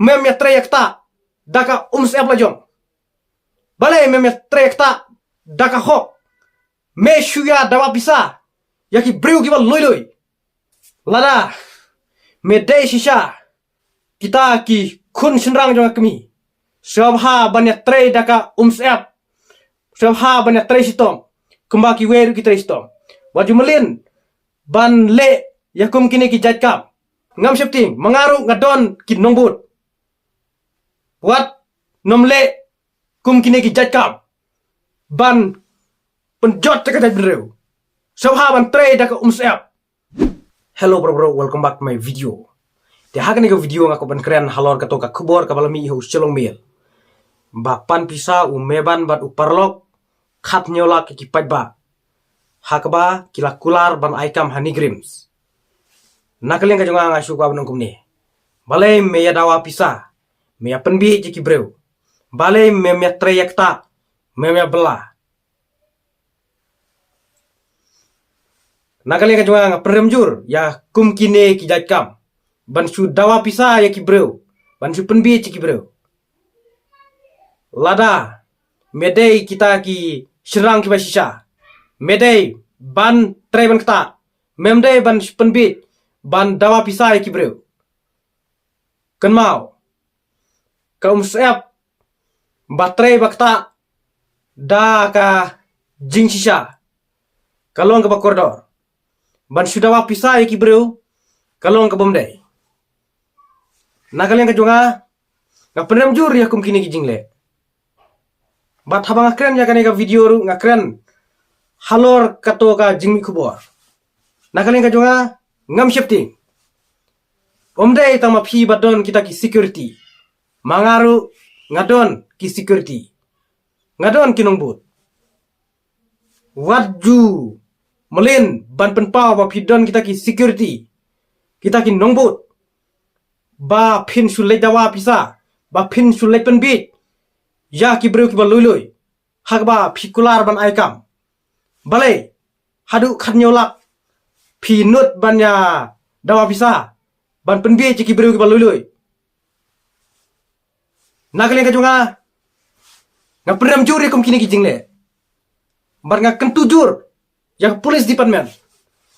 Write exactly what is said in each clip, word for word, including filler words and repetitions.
mem ïatrei ïa kata da ka umsyep la jong. Balei mem ïatrei ïa kata da ka hok? Me shu ïa dawa pisa ïa ki briew kiba lui lui. Lada me dei shisha kita ki khun shynrang jong ka kmie, sngewbha ban ïatrei da ka umsyep, sngewbha ban ïatrei shitom kumba kiwei ruh ki trei shitom. Wat ju mlien ban leh ïa kum kine ki jait kam. Ngam sheptieng, ma nga ruh nga don ki nongbud. Wat nym leh kum kine ki jait kam ban pynjot ïa ka jaitbynriew. Sngewbha ban trei da ka umsyep. Hello bro, bro, welcome back to my video. Te ha kane ka video nga kwah ban kren halor kato ka khubor kaba la mih ha u Shillong Mail, ba pan pisa u Meban bad u paralok khathynñiew lak ki paidbah ha kaba ki la kular ban ai kam ha NEIGRIHMS. Na ka liang ka jong nga nga shu kwah ban ong kumne: balei me ïa dawa pisa, me ïa pynbieit ïa ki briew? Balei mem ïatrei ïa kata, mem ïa bylla? Na ka liang ka jong nga nga pynrem jur ïa kum kine ki jait kam ban shu dawa pisa ïa ki briew, ban shu pynbieit ïa ki briew. Lada me dei kita ki shynrang kiba shisha, me dei ban trei ban kata, mem dei ban shu pynbieit, ban dawa pisa ïa ki briew. Kynmaw, ka umsyep ba trei ba kata da ka jingshisha ka long kaba kordor. Ban shu dawa pisa ïa ki briew ka long kabym dei. Na ka liang ka jong nga nga pynrem jur ïa kum kine ki jingleh. Bad haba nga kren ïa kane ka video ruh nga kren halor kato ka jingmih khubor. Na ka liang ka jong nga ngam sheptieng. Ym dei tang ma phi ba don kita ki security. Ma nga ruh nga don ki security. Nga don ki nongbud. Wat ju mlien ban pynpaw ba phi don kita ki security, kita ki nongbud, ba phin shu leit dawa pisa, ba phin shu leit pynbieit ïa ki briew kiba lui lui ha kaba phi kular ban ai kam. Balei haduh khathynñiew lak phi nud ban ïa dawa pisa ban pynbieit ïa ki briew kiba lui lui? Na ka liang ka jong nga nga pynrem jur ïa kum kine ki jingleh. Bad nga kyntu jur ïa ka police department,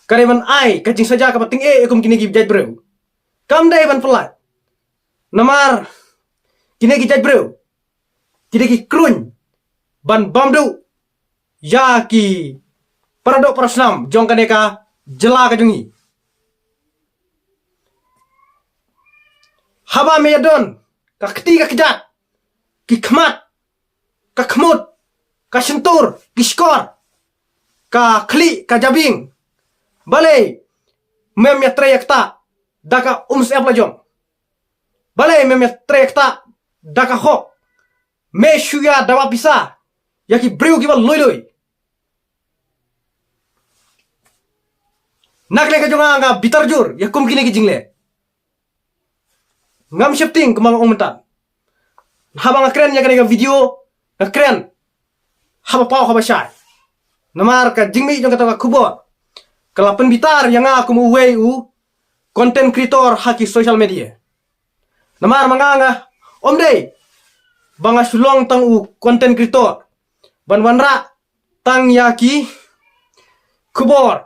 ka dei ban ai ka jingsaja kaba tyngeh ïa kum kine ki jait briew. Kam dei ban pyllait. Namar kine ki jait briew ki dei ki kruiñ ban bam duh ïa ki paradoh parasnam jong kane ka jylla ka jong ngi. Haba me ïa don ka kti ka kjat, ki khmat, ka khmut, ka shyntur, ki shkor, ka khlieh, ka jabieng, balei mem ïatrei ïa kata da ka umsyep la jong? Balei mem ïatrei ïa kata da ka hok? Me shu ïa dawa pisa ïa ki briew kiba lui lui. Na ka liang ka jong nga nga bitar jur ïa kum kine ki jingleh. Ngam sheptieng kumba nga ong mynta. Haba nga kren ïa kane ka video nga kren haba paw haba shai. Namar ka jingmih jong kata ka khubor ka la pynbitar ïa nga kum uwei u content creator ha ki social media. Namar ma nga nga ym dei ba nga shu long tang u content creator ban wanrah tang ïa ki khubor,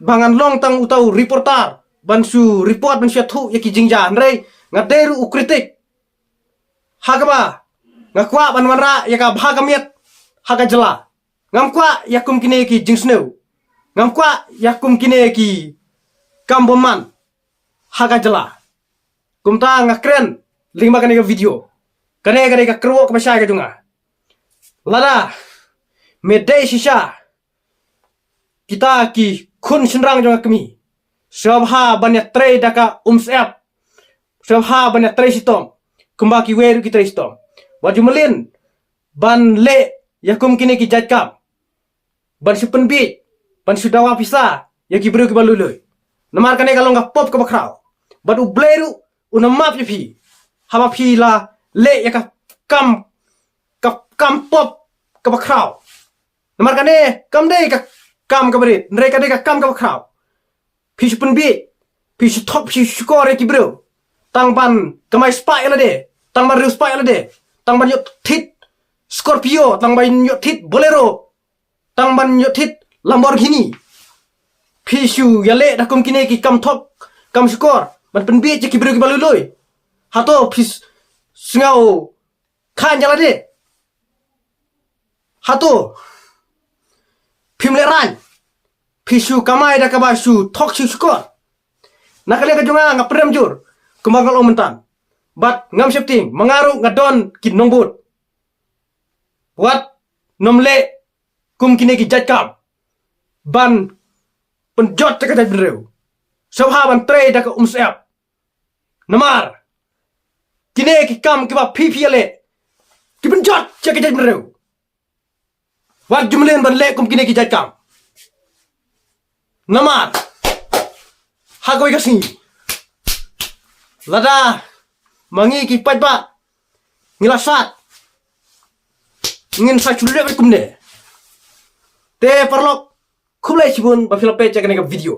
ba ngan long tang uta u reporter ban shu report, ban shu ïathuh ïa ki jingjia, hynrei nga dei ruh u kritik. Ha kaba nga kwah ban wanrah ïa ka bha ka miat ha ka jylla. Ngam kwah ïa kum kine ki jingsniew. Ngam kwah ïa kum kine ki kam bymman ha ka jylla. Kumta nga kren lyngba kane ka video. Kane ka dei ka kyrwoh kaba shai ka jong nga. Lada me dei shisha kita ki khun shynrang jong ka kmie, sngewbha ban ïatrei da ka umsyep, sngewbha ban ïatrei shitom kumba kiwei ruh ki trei shitom. Wat ju mlien ban leh ïa kum kine ki jait kam ban shu pynbieit, ban shu dawa pisa ïa ki briew kiba lui lui. Namar kane ka long ka pop kaba khraw. Bad U Blei ruh un ym map ïa phi haba phi la leh ïa ka kam, ka kam pop kaba khraw. Namar kane kam dei ka kam kaba rit, hynrei ka dei ka kam kaba khraw. Phi shu pynbieit, phi shu thok, phi shu shukor ïa ki briew. tang ban kamai spah ïa lade, tang ban riew spah ïa lade, tang ban ïoh thied Scorpio, tang ban ïoh thied Bolero, tang ban ïoh thied Lamborghini. Phi shu ïaleh da kum kine ki kam thok kam shukor ban pynbiej ïa ki briew kiba lui lui. Hato phi sngew khan ïa lade? Hato phim lehraiñ? Phi shu kamai da kaba shu thok shu shukor. Na ka liang ka jong nga, nga pyrem jur kumba nga la ong mynta. Bad ngam sheptieng, ma nga ruh nga don ki nongbud. Wat nym leh kum kine ki jait kam ban pynjot ïa ka jaitbynriew. Sngewbha ban trei da ka umsyep. Namar kine ki kam kiba phi phi ïaleh ki pynjot ïa ka jaitbynriew. Wat ju mlien ban leh kum kine ki jait kam. Namar ha kawei ka sngi, lada ma ngi ki paidbah ngi la sat, ngin sa shu leh kumne. Te paralok, khublei shibun ba phi la peit ïa kane ka video.